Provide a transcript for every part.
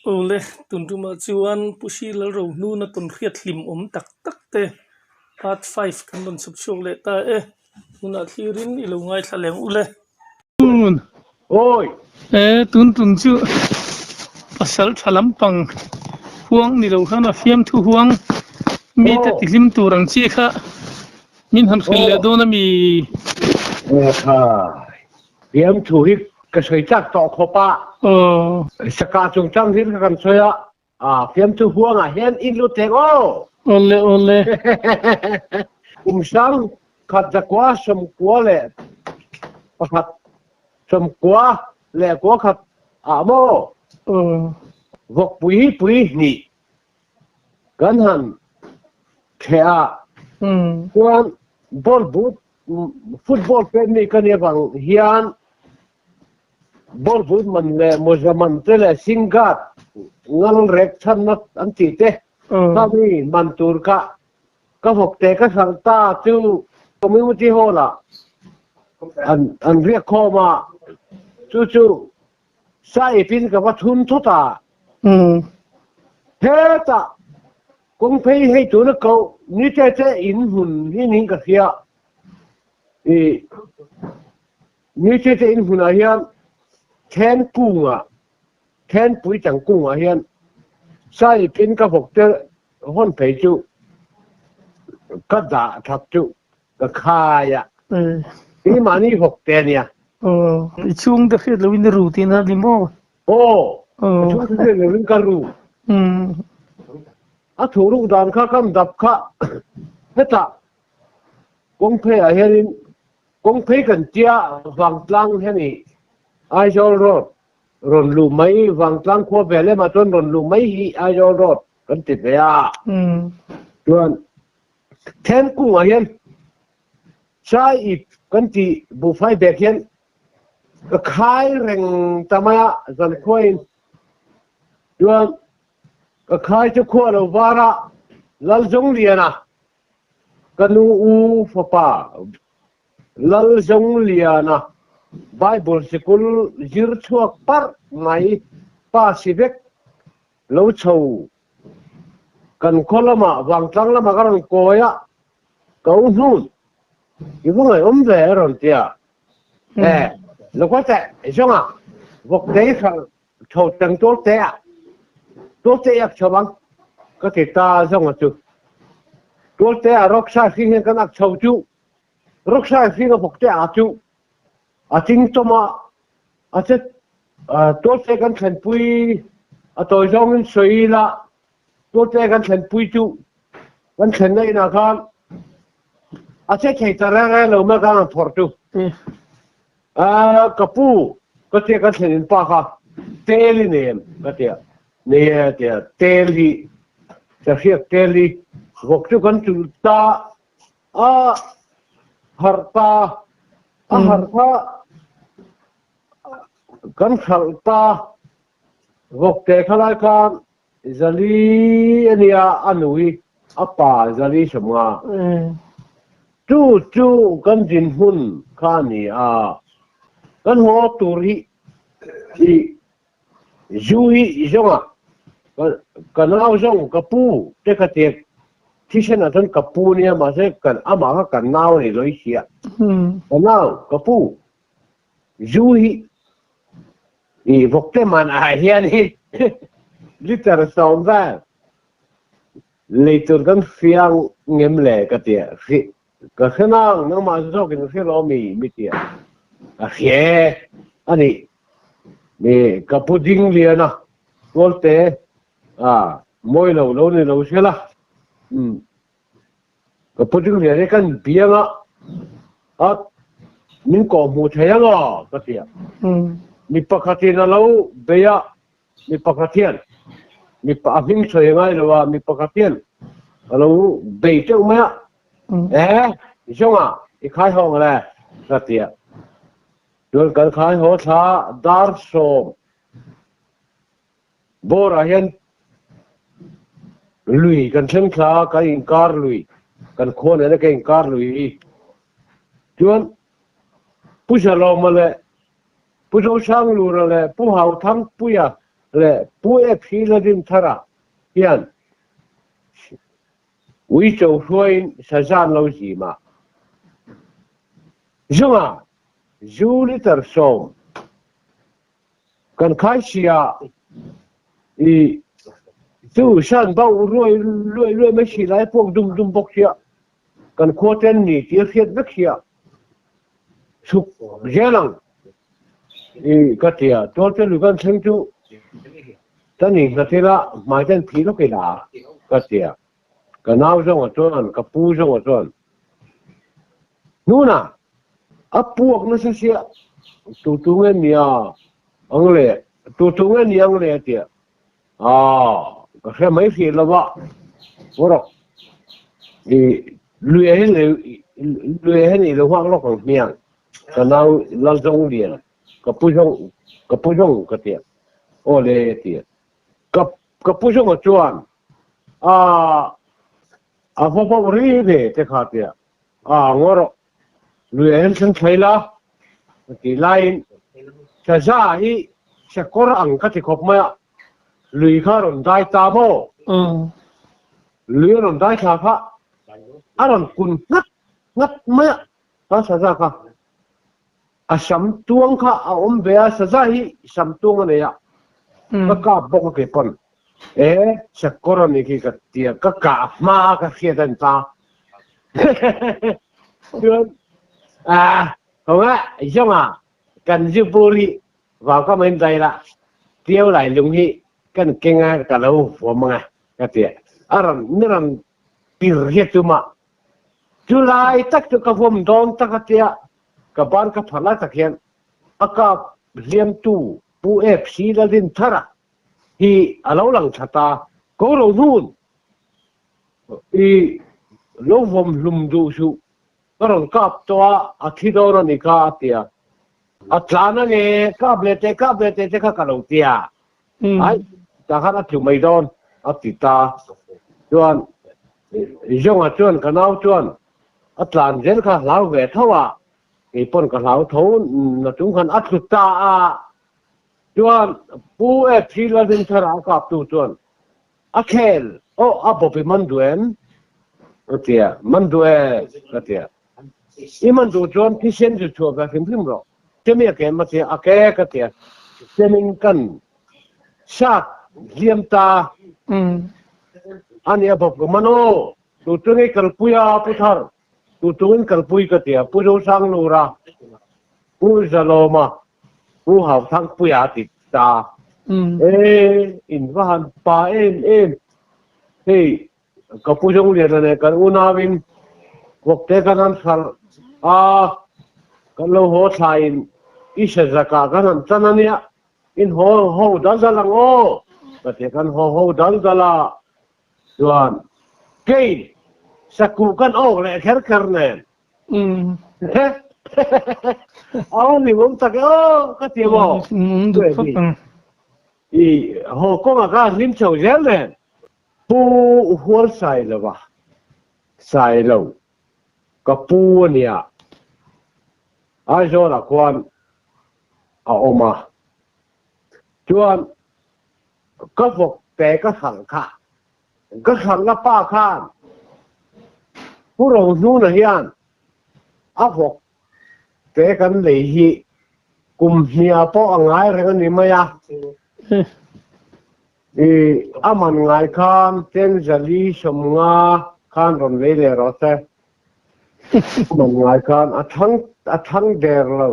Awle, tun tumah chuan Pu Hrilal Rohnuna tawn hriat hlim awm tak tak te part five kan rawn chhawp chhuak leh ta e. Tunah thlirin i lo ngaithla leng ule. Awi! E, tun tum chu pasal tha lampang huang ni lo khan a fiamthu huang mite tihlim tur ang chi kha min han hrilh leh dawn a mi? E khai, fiamthu hi ka sawi chak tawh khawp a. Saka chungchang hi ka kan sawi a. A fiamthu huangah hian in lut theng aw. Awle awle. Kum sang khat zakua sawmkua leh pakhat sawmkua leh kua khat ah maw vawkpui hi pui hnih kan han thleh a chuan ball boot football fan mi ka nih avang hian Bawlhbut man leh mawza man te leh singgat ngal rek chhanna an tih te kha mi man tur kha ka vawk te ka hralh ta chu community hall ah an an riak khawm a chu chu sahip in ka va thun thawt a hetah kawng phei hei tuna koh ni te te in hmun hi niin ka hria i Ni te te in hmunah hian then kungah, then puitang kungah hian saipin ka vawk te hawn phei chu ka dah that chu ka khai a, keimahni vawk te a nia. Aw, i chhungte hriat loin i ru tihna a ni maw? Aw, ka chhungte hriat loin ka ru. A thuhruk dan kha kam dap kha hetah kawngpheiah hianin Kawngphei kan tia Vangtlang hian i Aizawl Road rawn luh mai Vangtlang khua ve lemah chuan rawn luh mai hi Aizawl Road kan ti ve a. Chuan then kungah hian Chai ip kan tih buhfai bag hian ka khai reng ta mai a zankhuain. Chuan ka khai chu khua lo var a Lalzawng-liana Ka nu u fapa Lalzongliana Bible sikul zir chhuak parh mai pa si vek lo chho kan khaw lamah vangtlang lamah ka rawn kawi a, ka u hnun i va ngaihawm ve a rawn ti a, e lo ka teh zawnga vawkdei hralh Tho teng tual te ah tual te ak chho ang ka ti ta zong a chu. Tual te ah roksa hring hian kan ak chho chu roksa hring a vok te ah chu a ting tom a a che tual te kan thlen pui a tawi zawng in sawi la tual te kan thlen pui chu kan thlen na in ah khan a che thei ta reng reng lo mai kan han phawrh chu. Ka pu, ka tia kan thlen in pa kha tel i nei em? Ka tia. Nei e a tia. Tel hi, sahriak tel hi vawk chu kan chulh ta a harh ta, a harh kha kan hralh ta, vawk te kha lai khan Zali a nia a nu hi a pa Zali sawmnga. Chu chu kan dinhmun kha a ni a, kan haw tur hi i zu hi i zawng a, ka nau zawng ka pu te ka tia thisen ah chuan ka pu nia mahse kan amah kha ka nau a ni lo i hria, ka nau ka pu Zu hi i vawkte man ah hian hi liter sawm vel lei tur kan hria ngem le ka ti a, ka hre nang nangmah zawkin hre lo mi mi ti a, ka hria e a nih mi ka pu ding lian a tualte a mawi lo lo ni lo sela Ka pu ding lian hi kan biang a, a min kawh hmuh thei ang aw ka ti a. Mi pakhat in a lo bei a, mi pakhat hian mi a hming sawi a ngai lo a, mi pakhat hian a lo bei teuh mai a, e zawng ah i khai hawng le ka ti a. Chuan kan khai haw thla dar sawm Bawrah hian lui kan thleng thla a, kan inkar lui, kan khua nena kan inkar lui hi. Chuan Pu Zalawma leh Pu Zosanglura leh Pu Hauthangpuia leh Pu FC Ladinthara hian Uicho hruaiin saza an lo zim a. Zunga zu liter 10 kan khai sia i chu san bauh ruai luai luai mai si lai puak dum dum bawk sia kan khua ten ni tih a hriat vek sia chhuk zel ang i ka ti a tual te lui kan thleng chu ka ni nghat ila hmai ten phih lawk ila ka ti a ka nau zawngah chuan ka pu zawngah chuan hnuna a puak nasa sia tu tu nge nia ang le tu tu nge ni ang le a ti a Aw, ka hre mai hrih lo a, rawk i lui hi lui hi nih lo nghak lawk ang hmiang, ka nau Lalzawng lian ka pu zawng ka pu zawng ka ti a, aw le a ti a, ka ka pu zawnga chuan a a va bauh ri ve te kha a ti a, a ngaw rawh lui ah hian thleng thlai la ka tih laiin saza hi sakawr ang ka ti khawp mai a, lui kha a rawn dai ta maw? Lui a rawn dai thla kha a rawn kun nghat nghat mai a, kha saza kha a sam tuang kha a awm ve a, saza hi sam tuang a nei a, ka kap bawk a kei pawn e sakawr a nih khi ka ti a, ka kah hma a ka hriat a ni ta. Chuan ah ho a zong ah kan zu bur hi vau ka main dai la tiau lai lung hi kan keng a ka lo huam anga ka ti a a ran ni ran pir hi tuma chu lai tak chu ka huam dawn tak a tia ka ban ka phar lai tak hian a kap hliam tu pu FC Lalrinthara hi a lo lang thla ta ko ro hnun I lo vawm hlum duh suh, ka rawn kap tawh a, a thi dawn a ni kha a ti a. A tlan a nge, kap leh teh, kap leh teh te kha ka lo ti a. Ai, tah khan a tlu mai dawn a ti ta. Chuan Zawnga chuan ka nau chuan a tlan zel kha hlau ve tho a, kei pawn ka hlau tho na chung khan a tlu ta a. Chuan Pu FC Lalrinthara a kaptu chuan A khel aw a bawp i man duh em? Ka ti a, Man duh e, ka ti a. I man duh chuan thisen zu chhuah ve hrim hrim rawh. Chemi a ke em? A ti a, A ke, ka ti a. Chemin kan sat hliam ta a ni a bawp ka man aw, tu chu ngei kalpui a Pu Thar, tu chungin kalpui ka ti a, Pu Zosanglura, Pu Zalawma, Pu Hauthangpuia a ti ta. E, in va han pa em em. Hei, ka pu Zawngliana nen kan unauin vawkte kan han hralh a, kan lo haw thlaiin i hre zakah kan han chan a nia, in haw ho dal dal ang aw, ka ti a, kan haw ho dal dal a, chuan kei sakuh kan awk leh kher kher nen Aw ni mum tak e aw ka ti maw. Mum duh khawp ang. I haw kawnga ka hlim chho zel nen. Pu Hual Sailova, Sailo, ka pu a nia. Aizawlah khuan a awm a. Chuan ka vawk pe ka hralh kha Ka hralhna pa khan Pu Rohnuna hian a vawk te kan lei hi kum hniah pawh a ngai reng a ni mai a. I a man ngai khan 40 khan rawn lei leh rawh se. A man ngai khan a thang a thang der lo.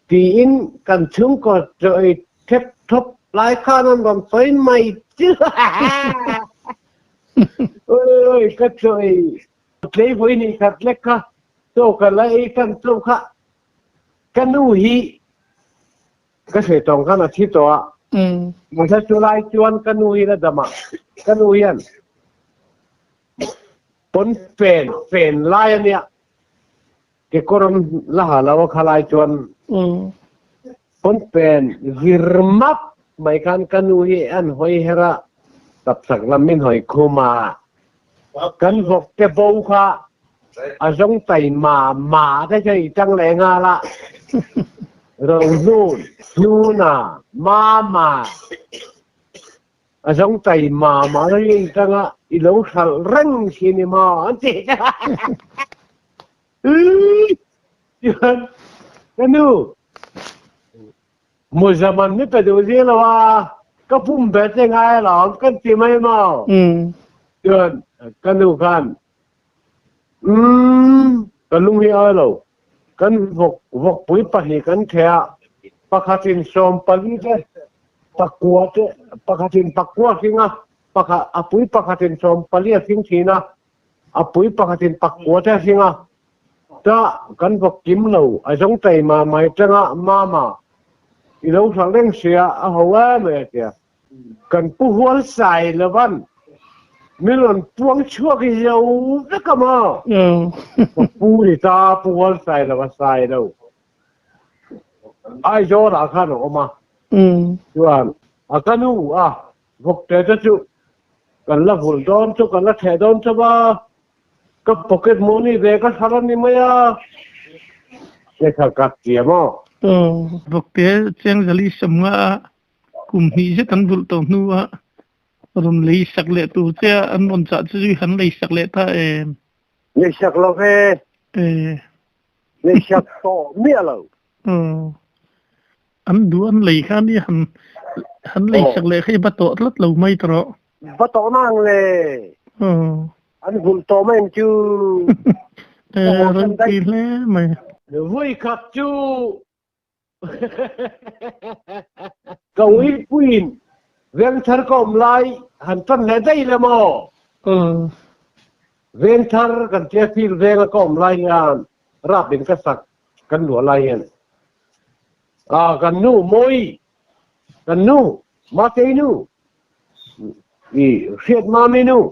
Tiin kan chhungkaw chawi thep thawp lai khan an rawn sawi mai chu. Oi oi ka chawi tlei vawi hnih khat lek kha chaw ka la ei tan chauh kha ka nu hi ka hre tawng khan a thi tawh a. Mahse chulai chuan ka nu hi la dam a, ka nu hian pawn fen fen lai a nia. Kekawr an la ha lo a khalai chuan pawn pen vir map mai khan ka nu hi an hawi her a, tapchhak lam min hawi khum a, kan vawk te bo kha a zawng tai ma ma te chuan i tang leh nghal a. Rohnun, Hnuna, Mama, a zawng tai mama na hi tanga i lo hralh reng si ni maw an ti. Chuan ka nu muzaman mi pe duh zing lo a, ka pum be te ngai alawm kan ti mai maw. Chuan ka nu khan Umm, ka lung hi a lo. Kan vawk vawkpui pahnih kan theh a, pakhatin sawmpali te, pakua te, pakhatin pakua a hring a, pakhat a pui pakhatin sawmpali a hring thin a, a pui pakhatin pakua te a hring a. Ta kan vawk kim lo, a zawng taima mai tanga mama i lo hralh reng sia, a ho em em a tia. Kan pu hual sai lovan min rawn puang chhuak hi zo vek a maw? Ka pu ni ta pu hual sai lo a sai lo. Aizawl ah khan a awm a. Chuan a ka nu a vawkte te chu kan la vulh dawn chu kan la theh dawn chauh a. Ka pocket money ve ka thar a ni mai a. Lehkha ka ti a maw? Vawkte chengzali samnga a Kum hnih zet an vulh tawh hnuah rawn lei sak leh tur che a an rawn chah chu zui han lei sak leh ta em? Lei sak lo ve. Lei sak tawh miah lo. An duh an lei kha nia han han lei sak leh kha i va tawh tlat lo mai ta rawh. Va tawh nang le. An vulh tawh mai ang chu. Ropui hle mai. Vui khat chu Ka uipuiin Vengthar ka awm lai han tan leh daih le maw? Vengthar kan tia field venga ka awm lai hian rap in ka sak kan luah lai hian ah kan nu Mawi kan nu Matei nu i hriat mami nu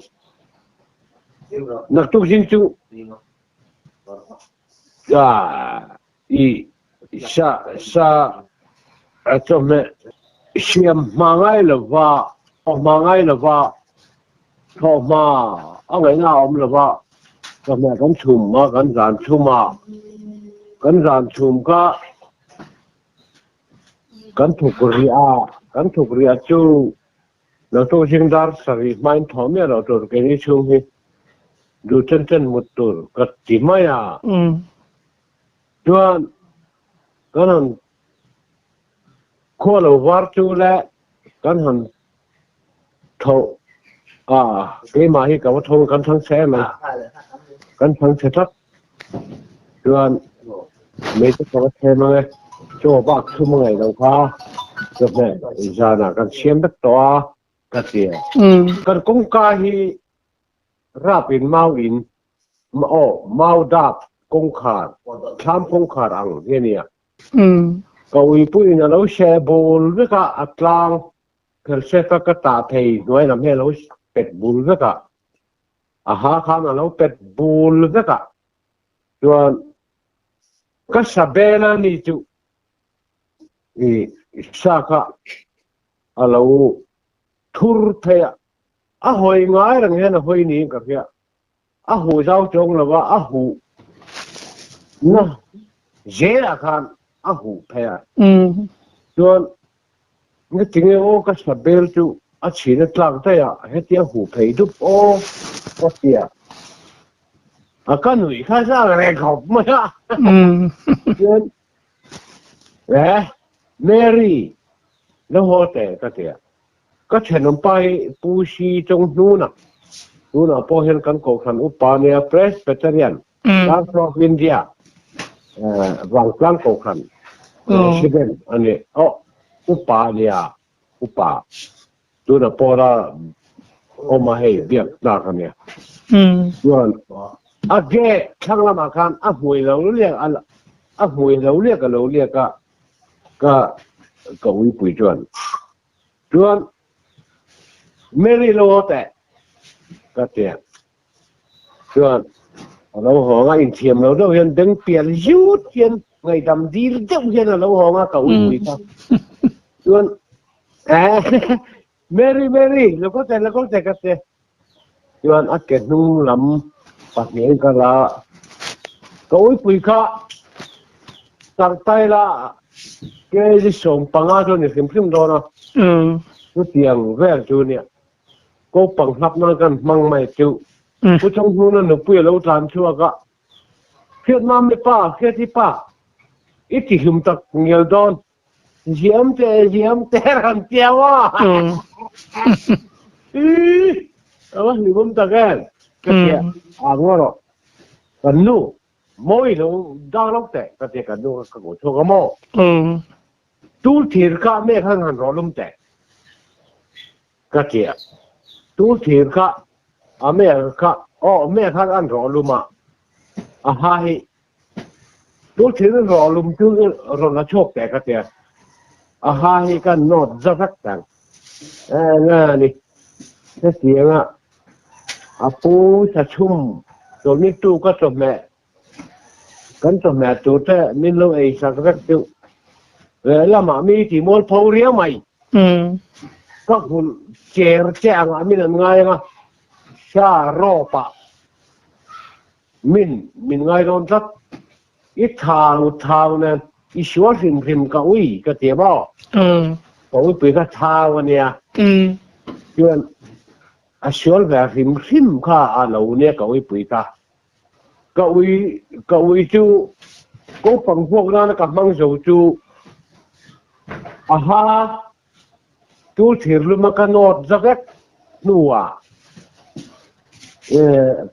naktuk zing chu ah I sa sa chawhmeh siam hma ngai lova, thawh hma ngai lova, thawh hma a ngaihna a awm lova, chawhmeh kan chhum a, kan zan chhum a, kan zan chhum kha kan thuk rih a, kan thuk rih a chu Lo zing dar sarih hmain thawh miah loh tur keini chhung hi duh chen chen mut tur ka ti mai a. Chuan kan han khua lo var chu le kan han tho a keimah hi ka va tho kan thang chhe em a kan thang chhe tlat chuan mei te ka va them ang e chaw bak thum a ngaih lo kha chawhmeh zanah kan siam vek tawh a ka ti a kan kawngka hi rap in mau in aw mau dap kawngkhar thlam kawngkhar ang hi a nia ka uipuiin a lo hre bul vek a a tlang phelsek a ka tah thei hnuai lam hi a lo pet bul vek a A ha khan a lo pet bul vek a, chuan ka sa bel a ni chu i sa kha a lo thur phei a, a hawi ngai reng hian a hawi niin ka hria, a huh zau chuang lo va, a huh na zelah khan a huh phei a, chuan Ngatinge aw ka sa bel chu a chhin a tlak daih a, hetia huh phei dup aw ka ti a, a ka nuih kha zak reng khawp mai a. Chuan eh Mary lo haw teh ka ti a, ka thenawm pa hi Pu Xi Chong Hnuna, tunah pawh hian kan kohhran upa nia Presbyterian Church of India Vangtlang kohhran President a ni. Aw upa a nia upa tuna pawra awm a hei biak tlak a nia. Chuan a gate thlang lamah khan a hmui lo liak a hmui lo liak a lo liak a ka ka uipui chuan chuan Mary lo haw teh ka ti a. Chuan a lo hawng a, inthiam lo deuh hian beng pial zut hian ngaihdam dil deuh hian a lo hawng a, ka uipui kha. Chuan eh Mary Mary lo kal teh lo kal teh ka ti. Chuan a ke hnung lam pahnih in ka la a, ka uipui kha tartai la. Kg 15 chu a ni hrim hrim dawn a. Chutiang vel chu nia. Kopang hlap nan kan hmang mai chu. Pu Chawnghnuna nupui a lo tlan chhuak a, Hriatnam i pa, Hriati pa, i ti hlum tak ngial dawn. Ziam te, ziam te rawn tiau a. Ih, a va hlimawm tak em. Ka tia, a ngaw rawh. Kan nu, mawi lo dang lo teh, ka tia kan nu kha ka ko chhuak a maw? Tul thir kha me khan han rawh lum teh. Ka tia. Tul thir kha a me kha aw me khan an rawh lum a, a ha hi tul thir rawh lum chu rawn la chhuak teh ka tia. A ha hi kan nawt za vek tang. Eng a ni. Hetianga a pu thachhum chawlhni tu ka chawhmeh Kan chawhmeh tur te min lo ei sak vek deuh. Lehlamah mi ti mual pho riau mai. Ka hmun cher che angah min an ngai anga sa rawpah min min ngai dawn tlat. I thau thau nen i sual hrim hrim ka ui ka ti a maw? Ka uipui kha thau a nia. Chuan a sual ve hrim hrim kha a lo nia ka uipui kha. Ka ui ka ui chu kopang vuak nana ka hmang zo chu a ha tul thir luma ka nawt za vek hnuah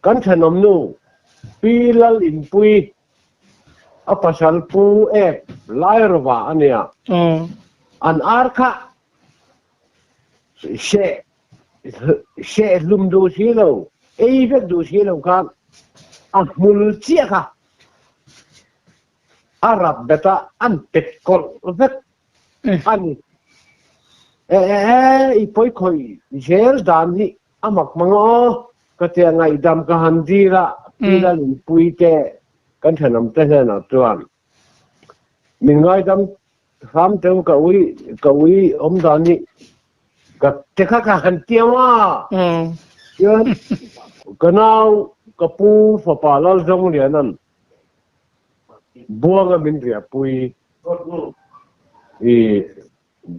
kan thenawm nu Pi Lal Inpui a pasal Pu Ek Lairova a nia an ar kha seh Seh hlum duh si lo, ei vek duh si lo khan a hmul chiah kha a rap bet a, an pet kawlh vek a ni. E e e, i pawi khawih zel dan hi a mak mang aw, ka tia ngaihdam ka han dil a, Pi Lalinpuii te kan thenawmte hnenah chuan min ngaidam Hram teu ka ui ka ui awm dan hi ka te kha ka han tiam a. Chuan ka nau ka pu fapa Lalzawng-lianan Buanga min riahpui i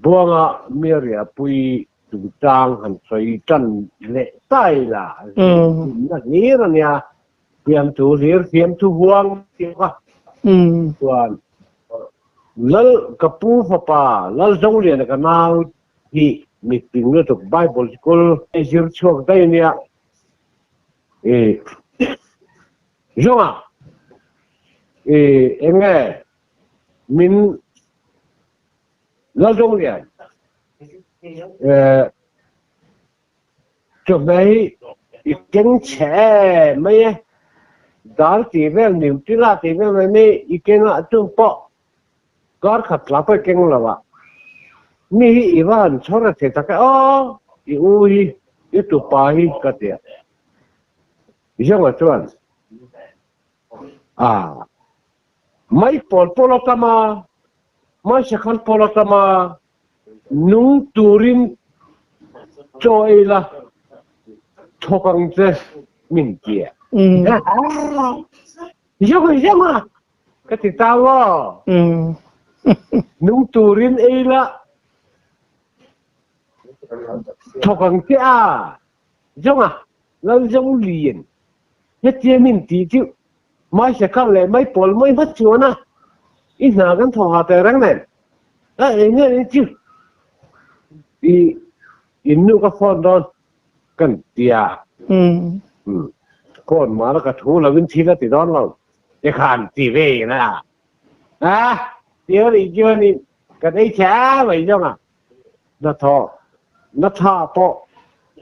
Buanga mi riahpui chungchang han sawi tan leh ta ila na hlir a nia. Fiamthu hlir fiamthu huang tih kha chuan Lal ka pu fapa Lalzoliana ka nau hi miping lutuk Bible school zir chhuak daih ania i zawnga i enge min Lalzolian Chawhmeh hi i keng chhe em mai e, dal tih vel, nutella tih vel mai mai i keng a, chung pawh kar khat tla pawh i keng lo a, mi hi i va han chhawr a thei tak e aw, i u hi, i tupa hi ka ti a. Zawnga chuan, Aa, mai pawl pawl a tam a, mai sakhal pawl a tam a, Nung turin chaw ei la, thawk ang che min ti a. Zong zong a ka ti ta maw? Nung turin ei la, thawk ang che a. Zong a, lal zong lian. Hetia min ti chu mai sakar leh mai pawl mai hmat chuan a i hna kan thaw ha teh reng nen a eng nge ni chu i in nu ka phone dawn kan tia phone ma la ka thu lo in thil a ti dawn lo te khan ti ve na a tia ri chuan in kan ei chhe mai zawng a na thaw na tha pawh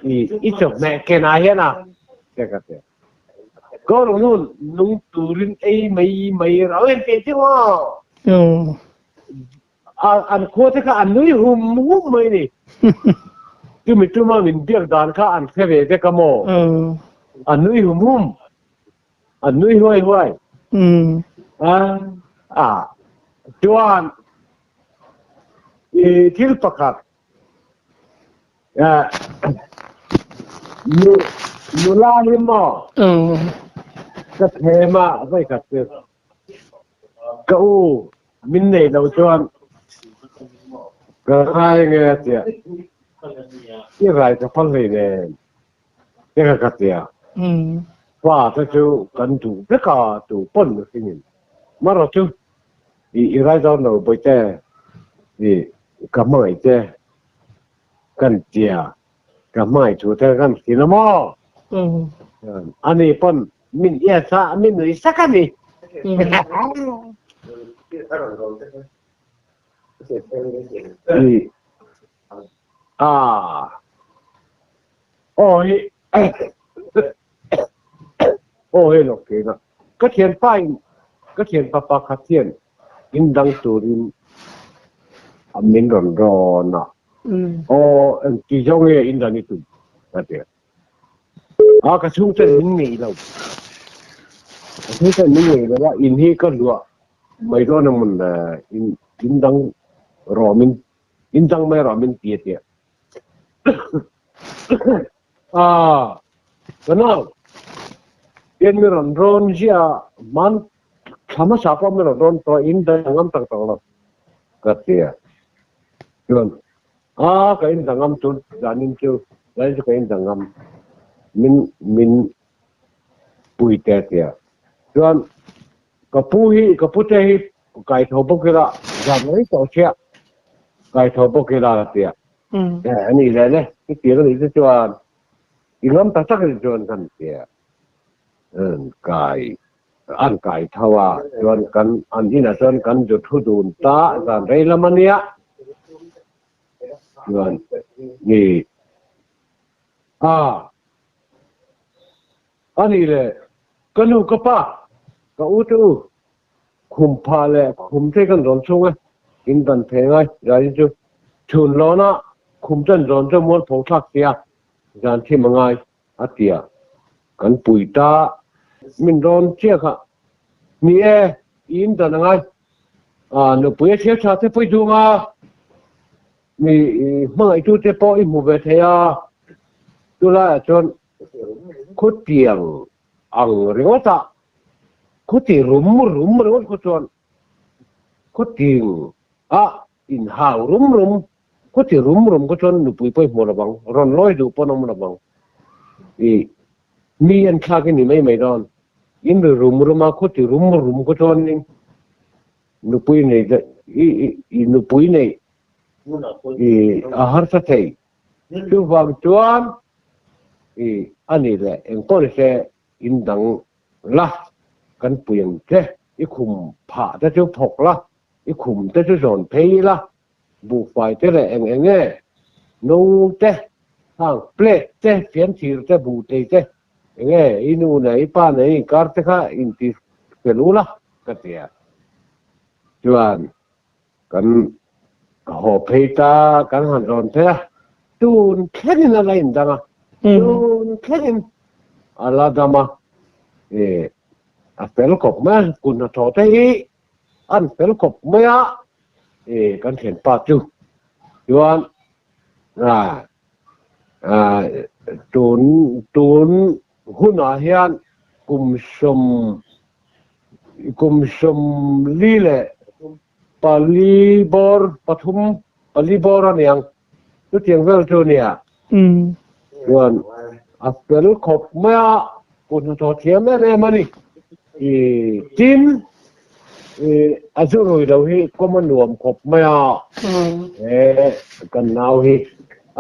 i i chawhmeh kenah hian a te ka ti. Ko rung nu nung turin ei mai mai rau em te chu maw. An khua te kha an nui hum hum mai ni. Chumi tuma min biak dan kha an hre ve vek a maw. An nui hum hum. An nui huai huai. A chuan i thil pakhat nu nula hi maw ka them ah voi khat cu ka u. Min nei lo chuan ka rai nge a tia. I rai ka phal hlei nen te kha ka tia. Pa te chu kan duh vek a, tu pawn mihringin. Marawh chu i rai dawn lo bawihte i ka hmangaih che kan tia. Ka hmangaih thu te kan hrilh a maw? Ani pawn min ias a, min nui sak a ni. Aw hi aw hei lawk thin a. Ka thianpa in ka thianpa pakhat hian in dang turin min rawn rawn a. Aw engti zawng nge in dan i tum ka ti a. A ka chhungten min ngeih lo. Ka chhungten min ngeih lo a, in hi ka hluah mai dawn a mun in in dang rawh min in dang mai rawh min ti a tia. A ka nau pian mi rawn rawn ziah hman thla hmasa pawh mi rawn rawn tawh in dang ngam tak tak lo ka ti a. Chuan A ka in dangam chu zanin chu zanin chu ka in dangam min min pui te tia chuan ka pu hi ka pu te hi kai tho bawk ila zan mai tawh chiah kai tho bawk ila tia ani le le chu tir ani chu chuan i ngam tak tak ani chuan kan tia kai an kai tho a chuan kan an inah chuan kan zu thu dun ta zan rei lam a nia chuan ni a ani le ka nu ka pa ka u te u khum pha leh khum te kan rawn chhung a in dan phei ngai zan chu chhun lawna khum ten rawn chu mualpho thlak sia zan thim a ngai A ti a, kan pui ta. Min rawn chiah kha. Ni e, i in dan a ngai. A nupui a thil tha te pawh i duh anga, mi hmangaihtu te pawh i hmu ve thei a, chulaiah chuan khutiang ang ringawt ah, khuti rum rum ringawt khaw chuan khuting ah inhau rum rum Khuti rum rum kha chuan nupui pawh i hmu lo vang, rawn lawi duh pawn awm lo vang. I mi en thlak i ni mai mai dawn. In ri rum rum a, khuti rum rum kha chuanin nupui nei i i nupui nei i a harsa thei. Chuvang chuan i a ni leh engpawh ni se in dang la kan pui ang che. I khum phah te chu phawk la, i khum te chu zawn phei ila. Buhfai te leh eng eng nge no te, hang plate te, fianthir te, buhtei te, eng nge i nu leh i pa nen i inkar te kha inti fel ula ka ti a. Chuan kan haw phei ta, kan han rawn phei a, tun thlengin a la indang a, tun thlengin a la dam a, ih a fel khawp mai a, kut hnathawh te hi an fel khawp mai a, e kan thianpa chu chuan a a tun tun hunah hian kum sawm kum sawm li leh pali bawr pathum pali bawr a niang chutiang vel chu nia chuan a fel khawp mai a kut hnathawh thiam em em a ni i tin a zu rui lo hi kawm a nuam khawp mai a he kan nau hi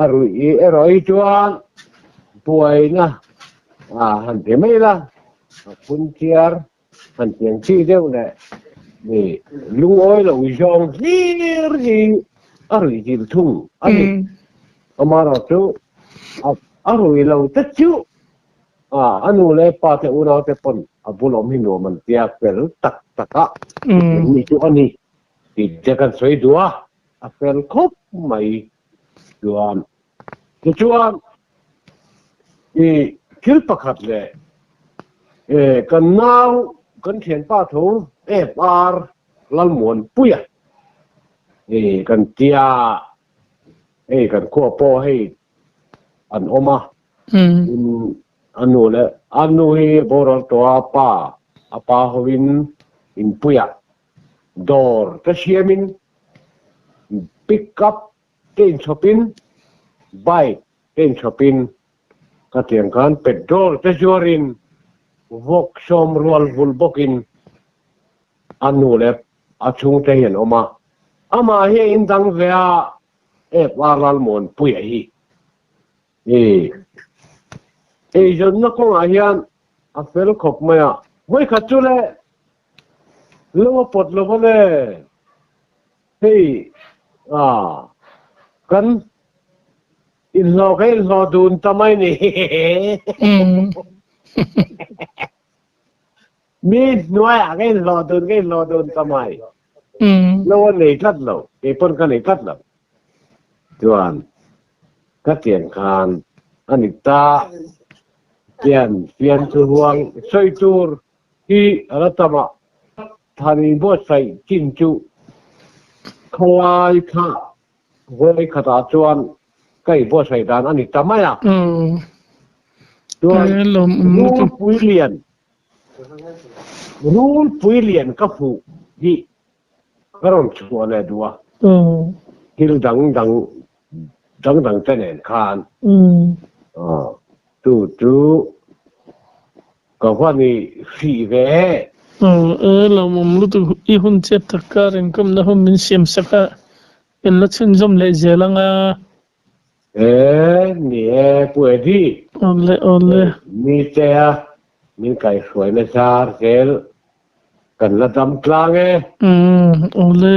a ruih i erawh hi chuan buaina a han ti mai la a phun chiar han tiang chi deuh leh mi lungawi lo zawng hlir hi a ruih dil thung a ni amaherawh chu a rui lo te chu A, a nu leh pa te unau te pawn a bul awm hi nuam an tia fel tak tak a, mi chu a ni tih te kan sawi duh a, a fel khawp mai chuan. Tichuan, i thil pakhat leh e kan nau kan thianpa tho FR Lalmuanpuia i kan tia hei kan khua pawh hei an awm a. A nu leh a nu hi boral tawh a pa a pa hovin inpuiah Dawr te siamin, pick up te inchhawpin, bike te inchhawpin, ka tiang khan petrol te zuarin, vawk sawm rual vul bawkin a nu leh a chhungte hi an awm a. Amah hi a indang ve a, FR Lalmuanpuia hi. I eizawnna kawngah hian a fel khawp mai a. Vawikhat chu le lo a pawt lo va le. Hei a kan inhlawh kan inhlawh dun ta mai ni. Mi hnuaiah ka inhlawh dun ka inhlawh dun ta mai. Lo a nei tlat lo, kei pawn ka nei tlat lo. Chuan ka tiang khan a ni ta tian fian chu huang sawi tur hi a la tam a, Thani buatsaih chin chu khalai kha Vawi khatah chuan ka i buatsaih dan a ni ta mai a. Chuan rulpui lian, rulpui lian ka hmuh hi ka rawn chhuah leh duh a, thil dang dang dang dang te nen khan. Chu chu ka van i hrih ve. Aw lawmawm lutuk i hun chet tak kar inkawmna hun min siam sak a, kan la chhunzawm leh zel ang a. E ni e Pu Eddie. Awle awle. Nitea min kaihhruaina zar zel kan la dam tlang e. Umm awle.